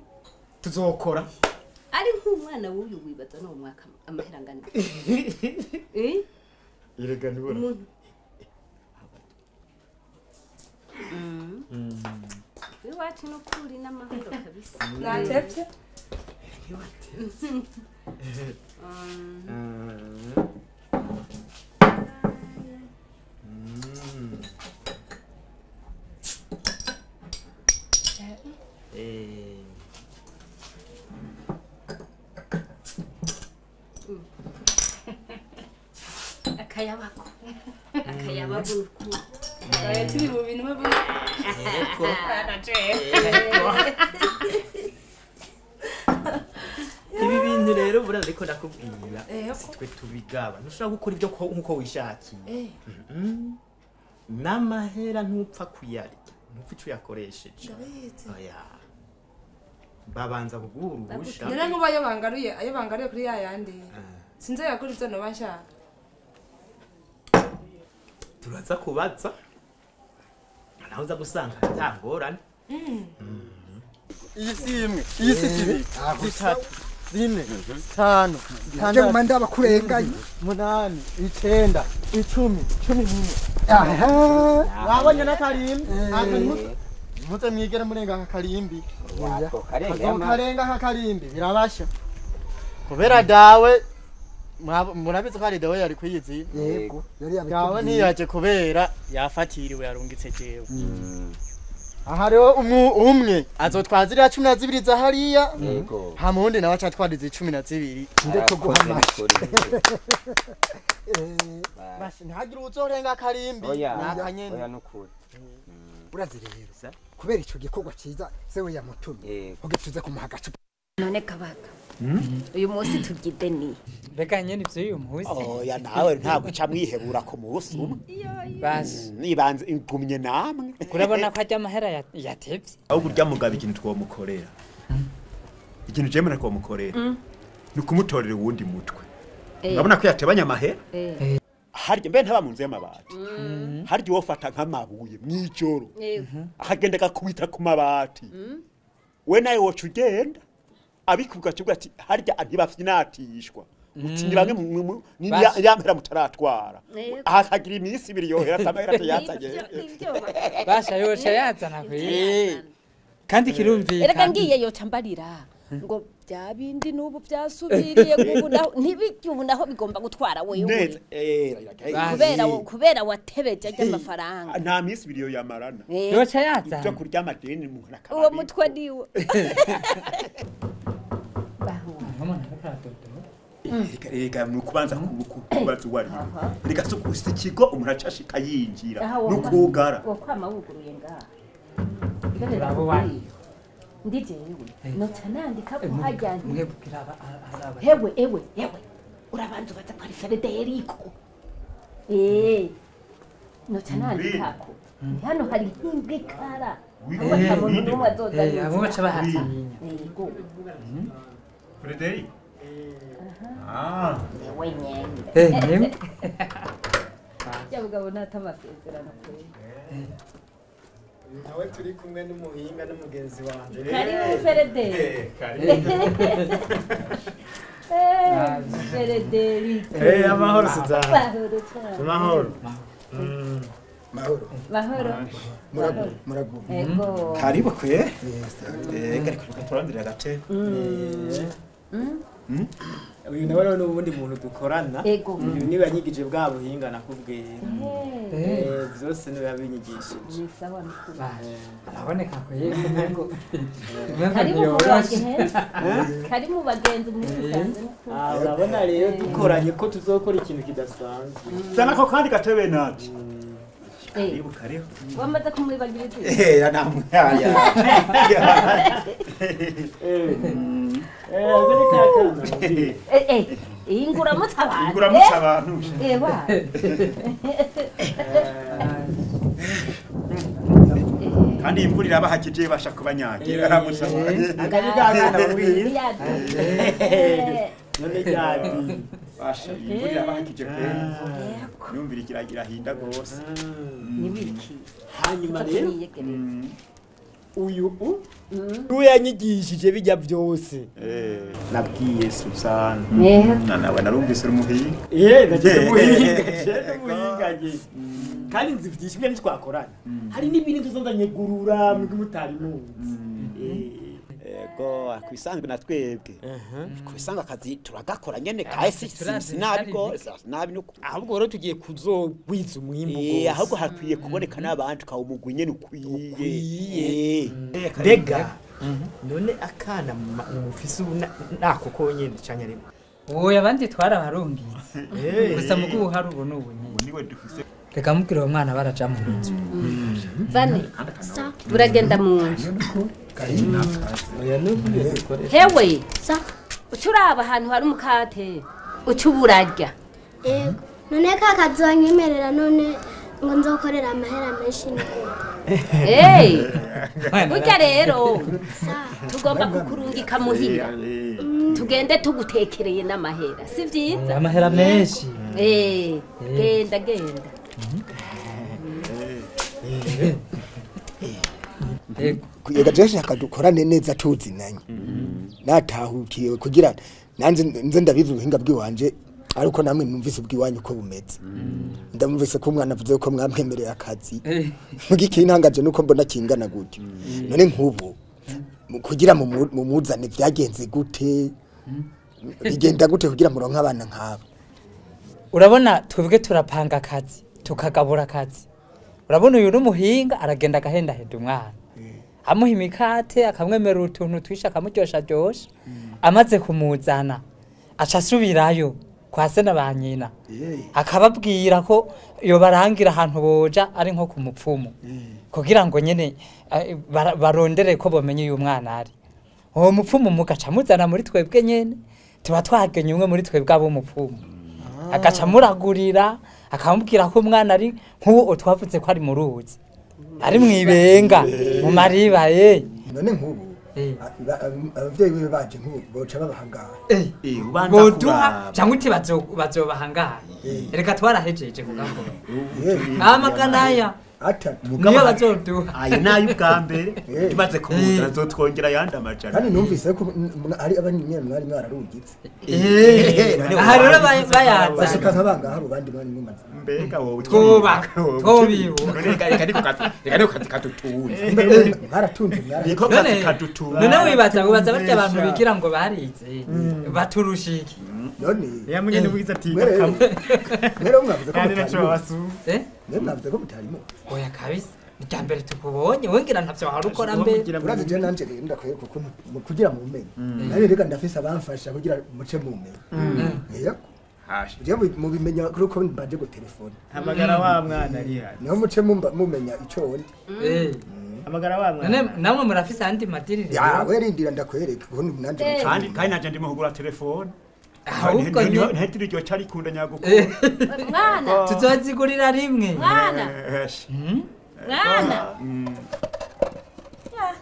tuzokora ari nk'umwana w'uyu wibaza no mwaka amahera angana erega nibona iwacu no kuri n'amahoro kabisa natevye Akayabako. Akayabako. Turi mu bintu Yego. Ibi bintu rero buraza ariko ndakubwira sitwe tubigaba ntushobora gukora ibyo nkuko wishakiye. N'amahera ntupfa kuyarya ntupfa icyo uyakoresheje. Oya babanza kuguha uruhusha. None nkuba ayo bangaruye kuri ya yandi sinzi yakora ibyo noba nshaka. Turaza kubaza naho uza gusanga atangorane. Iyi si imwe, iyi si zibiri, zitatu, zine, zitanu, zitandatu, manda bakurenganye, 8, 9, 10, 11. Aha, wabonye n'akarimbi, muze mwigere murenga akarimbi. Karenga akarimbi birabasha. Kubera dawe murabizi ko ari dawe yari kwiyizi. Yego, yari yabitubwiye. Dawe ntiyaje kubera yafatiriwe yarungitse jewe. Aha rero umwe azotwazirira 12 za hariya. Hama undi nawe acatwariza 12. Ndeko guhama. Basha ntihagire uzorenga akarimbi nakanyene. Oya nukuri. Urazi rero kubera ico gikorwa ciza sewe yamutumye uge tuze kumuha agacupa. None kabaga uyu munsi tubyide ni reka nyene ivyo uyu munsi. Oya nawe ntabwo uca mwihebura ku munsi umwe. Basi nibanze igumye namwe. Kurabona ko ajya amahera yatevye. Ahubwo urya mugabo ikintu twomukorera. Ikintu je mbona twomukorera ni ukumutorera uwundi mutwe. Urabona ko yatebanye amahera? Harya mbe ntaba mu nzu y'amabati. Harya wofata nk'amabuye mwijoro. Akagenda gakubita ku mabati. We nawe woca ugenda abikuvuga cyubwa ati harya ntibafyinatishwa. Uti bamwe yampera mutaratwara. Akagira iminsi ibiri yohera atamahera atayazanye. Basha yoca yazana kwe. Kandi kirumvikana. Erega ngiye yoca mbarira ngo bya bindi nubu byasubiriye kubu naho ntibijye ubu naho bigomba gutwara wewe. Kubera watebeje ajya amafaranga. Nta minsi ibiri yo yamarana. Yoca yazana. Ibyo kurya amadeni mu nka. Uwo mutwe niwo. Reka nukubanza kubaza uwari. Reka so ikigo umuntu acashika yinjira nukugara. Wokwama wuguruye ngaha. Bravo wani. Ndi jewe noca nandika ko hajyanye. Mwebwira aba hewe ewe ewe urabanza ubaza ko ari Federico. Noca nandika ko hano hari nk'imbwa ikara. Abo n'umwe azoza. Abo baca bahatinya. Yego. Federico. Ah. Wewe nyene. Nyene. Ya mugabo nata amasezerano kwe. Nawe turi kumwe n'umuhinga n'umugenzi wanje. Karibu Frederico. Karibu. Frederico. Amahoro Suzana. Amahoro cyane. Amahoro. Mahoro. Mahoro. Muragu, muragu. Ego. Karibu kwe. Ariko turandira agate. Uyu nawe rero n'ubundi muntu dukorana. Uyu niwe yanyigije bwa buhinga nakubwiye. Byose niwe yabinyigishije. Ni sawa nukuri. Araboneka ko yego ngo. Kari mu bagenzi muri rusanze. Urabona rero dukoranye ko tuzokora ikintu kidasanzwe. Sana ko kandi gatebe naje. Karibu karibu. Wamaze kumwibagira iki? Namwaya. Inguramutsa abantu. Inguramutsa abantu. Ewa. Kandi imvura irabahakije basha kubanyagira aramutsa. Akanyigana bamubwira. None ryari. Basha imvura irabahakije pe. Numvira ikiragira hinda gose. Nibiki. Hanyuma rero uyu yanyigishije bijya byose. Nabwiye Suzana. Nawe narumvise uri umuhinga. Nagiye umuhinga. Kandi nzi byinshi byo ntitwakorana. Hari n'ibindi tuzondanyegurura mwebwe mutari muzi. Ego kwisanzwe na twebwe. Kwisanga akazi turagakora nyene kahise sinabi gose nabi nuko. Ahubwo rero tugiye kuzogwiza umwimbu gose. Ahubwo hakwiye kuboneka n'abantu kawumugwi nyene ukwiye. Mbega none akana mufise ubu nako konyene canke rimwe? Oya abandi twarabarungitse. Gusa mu guhari ubu n'ubu nyene. Niwe dufise. Reka mubwire uwo mwana baraja mu nzu. Vane, uragenda mu nzu. Hewe, uca uraba ahantu hari umukate, uca uburarya. Yego, none ka kazi wanyemerera none ngo nzokorera amahera menshi ni gute? Burya rero tugomba kukurungika muhira. Tugende tugutekereye n'amahera, si vyiza? Amahera menshi. Genda genda. Yega jeje akadukorane neza tuzinanye. Natahukiye kugira nanze nze ndabivuga ubuhinga bwiwanje ariko namwe numvise ubwiwanyu uko bumeze. Ndamuvise ko umwana avuze ko mwamwemereye akazi. Mugiki intangaje nuko mbona kingana gutyo. None nkubu kugira mumuzane byagenze gute? Bigenda gute kugira muronke abana nk'abo? Urabona twebwe turapanga akazi, tukagabura akazi. Urabona uyu n'umuhinga aragenda agahenda henda umwana. Amuha imikate akamwemerera utuntu twisha akamuryosha ryosha. Amaze kumuzana aca asubirayo kwa se na ba nyina. Akababwira ko yobarangira ahantu boja ari nko ku mupfumu. Kugira ngo nyene barondere ko bomenye uyu mwana ari. Uwo mupfumu mugaca muzana muri twebwe nyene, tuba twagenye umwe muri twebwe abo mupfumu. Agaca muragurira akamubwira ko umwana ari nk'uwo twavuze ko ari mu ruzi. Ari mwibenga mu mariba. None nkubu abavyeyi biwe baje nkubu boca babahangara. Boduha cyangwa uti bazobahangara. Reka twarahejeje kugakora. Amaganaya atatu niyo bazoduha. Ayo nayo ubwa mbere tumaze kumuzana azotwongera ayandi amajana. Kandi numvise ko ari abanyene mwari mwararungitse. Aha rero bayaza. Bashika nkabangaha abo bandi mwari mumaze. Mbega wowe twoba twobibu. Reka niko kazi reka niko kazi kadutunze. Mwaratunze mwaratunze. Niko kazi kadutunze. None wibaza wibaza barya abantu bigira ngo barize baturusha iki? None yamenye n'ubwiza ati mwere mwavuze ko mutari. Mwe mwavuze ko mutarimo. Oya kabisa ni mbere tukubonye wengira ntavyo wahora ukora mbere. Urazi je nanje rero ndakwiye kuko kugira mu menye. Nari reka ndafise abamfasha kugira muce mu menye. Yego. Je mubimenya kuri uko mbaje go telefone. Hamagara wa mwana ari hano. Niho muce mumenya ico ndi. Hamagara wa mwana. None namwe murafise andi madiri rero. Ya we rindira ndakwereka kuko nanje kandi kandi nanje ndimo kugura telefone. Ahubwo ntitiri ryo cyari kunda nyagukuru. Mwana tuzozigurira rimwe. Mwana. Mwana.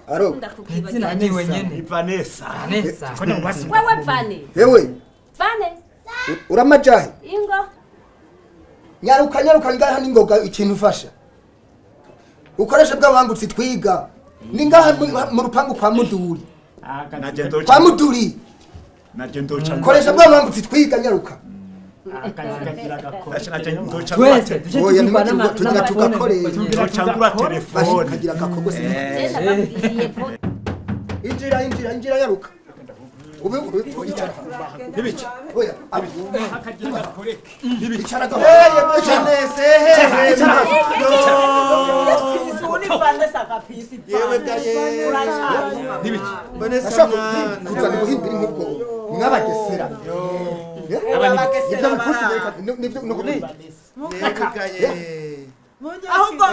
Aro. Izina niwe nyene. Ni Vanessa. Vanessa. Wewe Vane. Yewe. Vane. Uramajahe. Ingo. Nyaruka nyaruka ngaha ningoga ikintu ufasha. Ukoresha bw'abangutsi twiga. Ni ngaha mu rupangu kwa Muduri. Kwa Muduri. Koresha bw'abangutsi twiga nyaruka. Twese tugira tugakoresha. Tugira telefone. Kagira gakogose. Injira injira injira nyaruka. Ube icara. Nibiki. Oya, akagira gakoreke. Icara gaho. Icara. Yewe gaye. Nibiki. Vanessa kuzana ubuhimbiri nk'ubwo mwabagesera. Ahubwo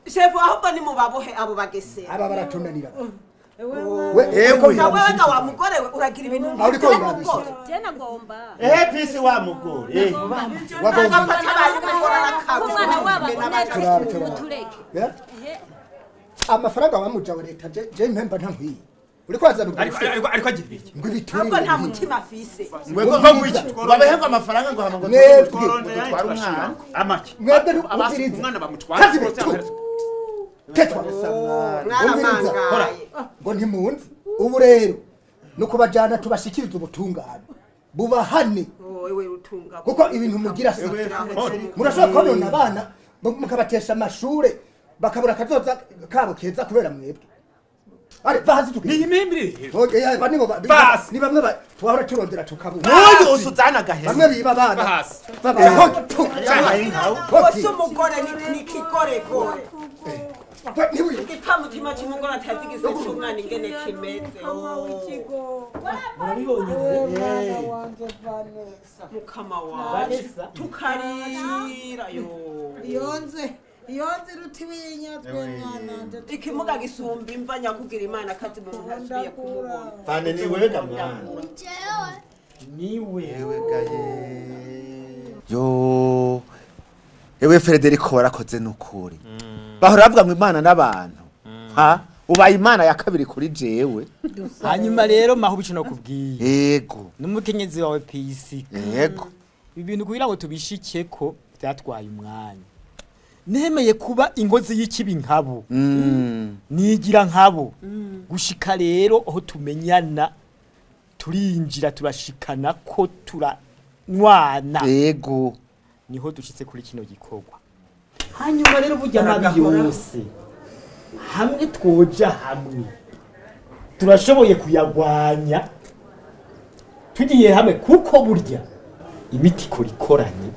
shefu ahubwo ni mubabohe abo bagesera. Aba baratunanira. Wewe wa mugore we uragira ibintu nk'ubwo. Je nagomba. Pisi wa mugore. Umwana waba utureke. Amafaranga wamuja wa leta je mpemba ntankwiye. Uri kwazana ariko agira ibiki? Ngo ibiturire. Ahubwo nta mutima afise. Ngo ngwiki. Babehemba amafaranga ngo hama ngo tutware umwana. Amaki. Mwebwe ubwiriza. Umwana bamutwara. Tetwa. Mwaramangaye. Ngo ntimunzi. Ubu rero nuko bajana tubashikiriza ubutungane. Bubahane. Wewe utunga. Kuko ibintu mugira se. Murashobora konona abana mukabatesha amashure bakabura kazoza kabo keza kubera mwebwe. Ari va hasi tugende. Ni imihimbiri. Okay, ya bani bo Basi. Ni bamwe twahora turondera tukabura. N'uyu usuzana agahera. Bamwe biba abana. Hasi. Ose umugore ni kikorekore. Igipfamutima cy'umugore atazi igise cy'umwana ingene kimeze. Murabibonye? Mukama waje tukarira yo. Iyonze iyonze rutiwinyazwe mwana. Ikimuga gisumba imva nyakugira Imana kazi mu muntu asubiye kumubona. Vane ni wewe ga mwana. Niwe. Ewe gaye. Yo. Ewe Federico warakoze nukuri. Bahora bavuga ngo Imana n'abantu. Ha? Ubaye Imana ya kabiri kuri jewe. Hanyuma rero maho bico nakubwiye. Yego. N'umukenyezi wawe Pisika. Yego. Ibi bintu kugira ngo tubishikeko byatwaye umwanya. Nemeye kuba ingozi y'ikibi nkabo. Nigira nkabo. Gushika rero aho tumenyana turinjira turashikana ko turanywana. Yego. Niho dushitse kuri kino gikorwa. Hanyuma rero burya mabi yose hamwe twoja hamwe turashoboye kuyagwanya tugiye hamwe, kuko burya imiti ikora ikoranye.